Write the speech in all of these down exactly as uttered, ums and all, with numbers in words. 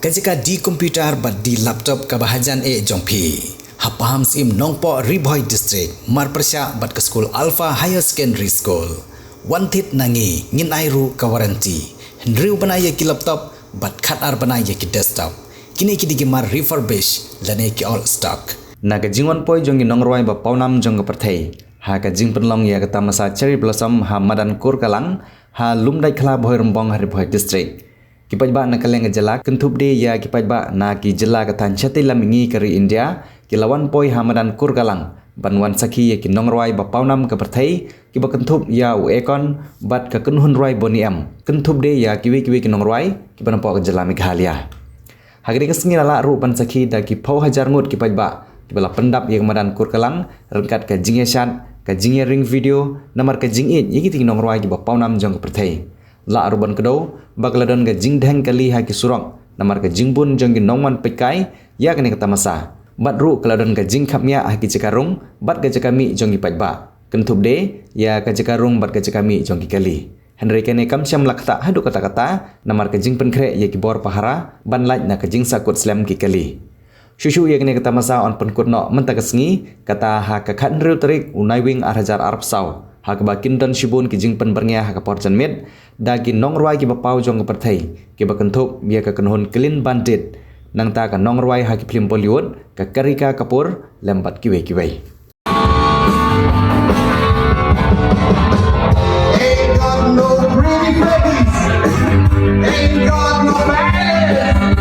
Ka jaka D computer bad D laptop kaba hajan eh jong phi, ha Pahamsyiem Nongpoh, Ri Bhoi District, marpyrshah bad ka skul Alpha Higher Secondary School. Wan thied na ngi, ngin ai ruh ka warranty. Hynriew bnai ïa ki laptop bad khatar bnai ïa ki desktop. Kine ki dei ki mar refurbish lane ki old stock. Na ka jingwan poi jong ki nongrwai ba pawnam jong ka pyrthei ha ka jingpynlong ïa ka tamasa Cherry Blossom ha madan Kurkalang, ha Lumdaitkhla, Bhoirymbong, ha Ri Bhoi District, ki paidbah na ka liang ka jylla, kynthup de ïa ki paidbah na ki jylla ka thaiñ shatei lam mihngi ka ri India, ki la wan poi ha madan Kurkalang ban wan sakhi ïa ki nongrwai ba pawnam ka pyrthei kiba kynthup ïa u Akon bad ka kynhun rwai Boney M, kynthup de ïa kiwei kiwei ki nongrwai kiba na poh ka jylla Meghalaya. Ha kane ka sngi la lah ruh ban sakhi da ki phew hajar ngut ki paidbah kiba la pyndap ïa ka madan Kurkalang ryngkat ka jingïashad, ka jingïaring video namar ka jingïeit ïa kitei ki nongrwai kiba pawnam jong ka pyrthei. Lah ruh ban kdew ba ka la don ka jingdheng kali ha ki surok namar ka jingbun jong ki nongwan peitkai ïa kane ka tamasa. Bad ruh ka la don ka jingkhapngiah ha ki jaka rung bad ka jaka mih jong ki paidbah, kynthup de ïa ka jaka rung bad ka jaka mih jong ki kali. Hynrei kane kam shym la ktah haduh katta katta namar ka jingpynkhreh ïa ki bor pahara ban lait na ka jingsahkut slem ki kali. Shuh shuh ïa kane ka tamasa yn pynkut noh mynta ka sngi, kata ha ka khathynriew tarik u Naiwieng ar hajar arphew saw, ha kaba kin don shibun ki jingpynbyrngia ha ka por janmiet da ki nongrwai kiba paw jong ka pyrthei kiba kynthup ïa ka kynhun Clean Bandit, nangta ka nongrwai ha ki phlim Bollywood ka Kanika Kapoor lem bad kiwei kiwei. Ain't got no pretty face. Ain't got no bad.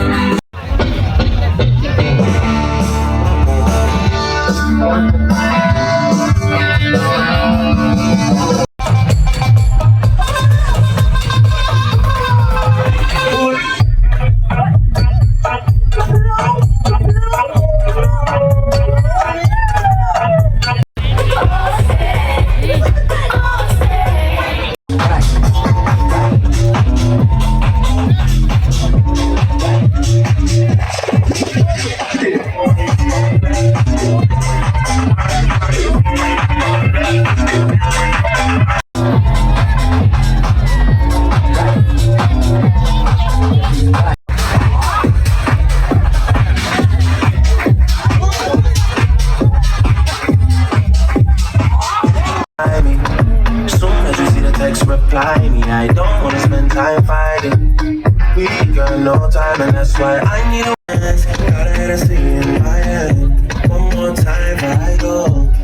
Me. Soon as you see the text, reply me. I don't wanna spend time fighting. We got no time, and that's why I need a chance. Got a Hennessy in my hand. One more time before I go.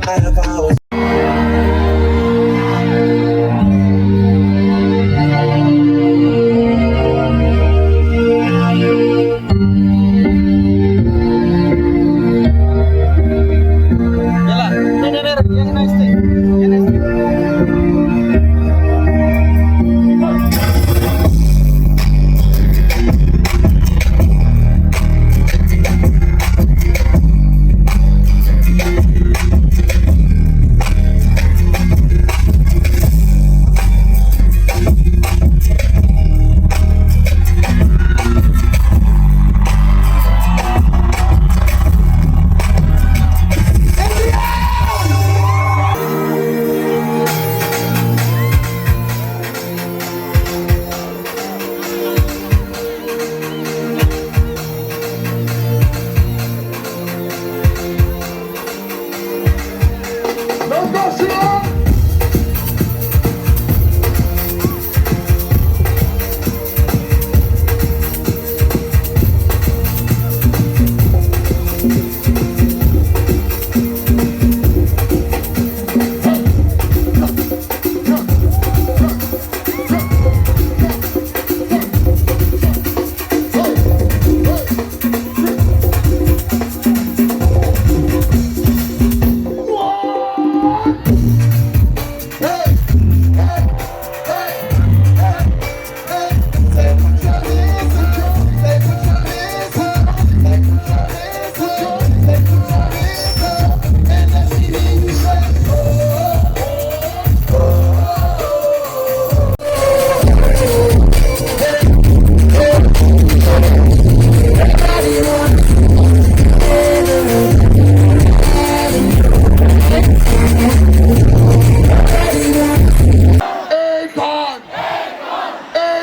Higher powers.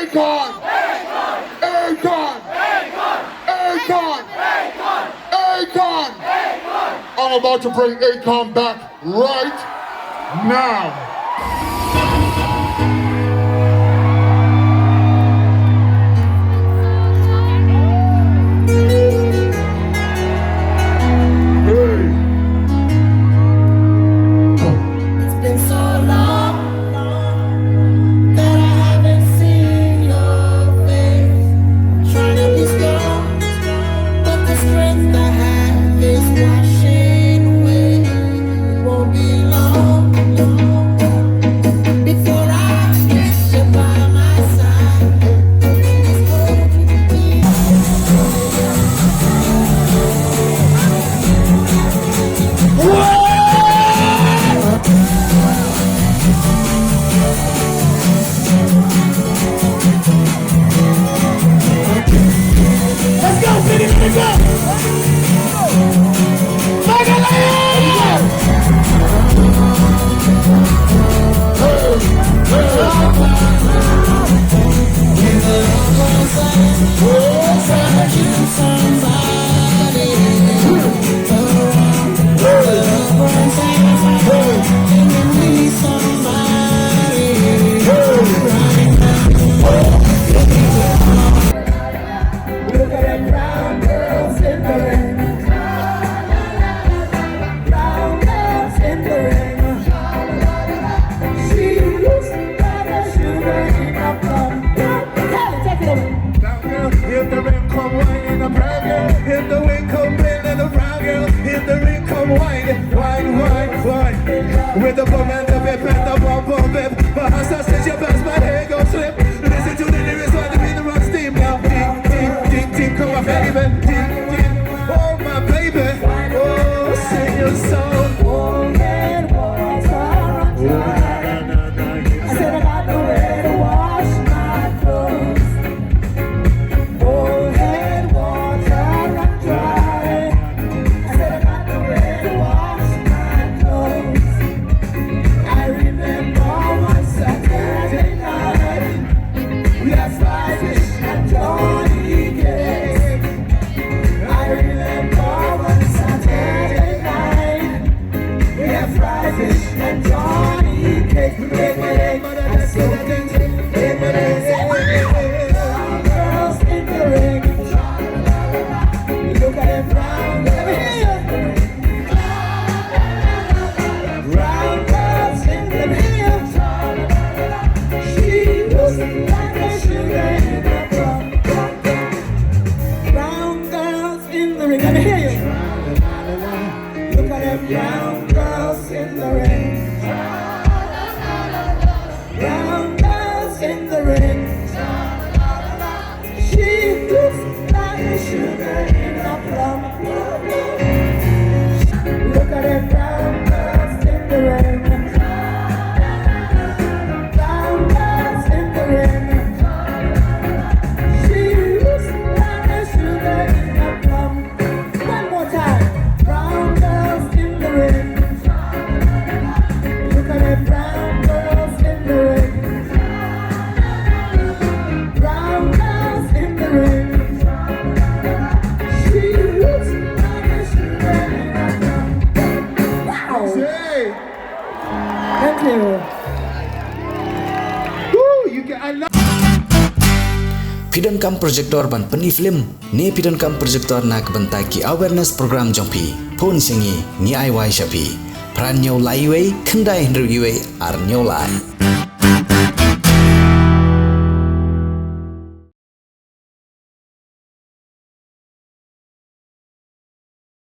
Akon! Akon! Akon! About to bring Akon back right now. Hey. It's been so long that I haven't seen your face. I'm trying to be strong, but the strength I have is washing away. It won't be long before I miss you by my side. Let's go, baby, let's go. Look at them brown girls in the rain. Brown girls in the rain. She looks like a sugar in a plum. Tell it, take it away. Brown girl, if the rain come wine in a brown girl, if the wind come rain in a brown girl, if the rain come wine, wine, wine, wine. With the bum and the bip and the bum bum bip. My hustle says you pass my hair go slip. Listen to the lyrics while the rhythm run steam now. Ding, ding, ding, ding, come on, baby. Ding, ding. Oh, my baby. Oh, sing your song. Old head water run dry. I said I got nowhere to wash my clothes. Old head water run dry. I said I got nowhere to wash my clothes. I remember one Saturday night, we had fried fish and Johnny cakes. I remember one Saturday night, we had fried fish and Johnny cakes. Brown girls in the rain. Look at them brown girls. Brown girls in the rain. She looks like a sugar in a cup. Brown girls in the rain. Let me hear you. Look at them brown girls in the rain. Brown girls in the rain. She looks like a sugar in a plum. Look at them brown girls in the rain. Brown girls in the rain. She looks like a sugar in a plum. One more time. Brown girls in the rain. Look at them brown girls in the rain. Brown girls in the rain. She looks like a sugar in a cup. Wow. Thank you. Woo, you can, I love Phi donkam projector ban pyni film? Ne phi donkam projector na ka bynta ki awareness program jong phi? Phone sha ngi, ngi ai wai sha phi. Phra hynñiew lai wei, khyndai hynriew wei, ar hynñiew lai.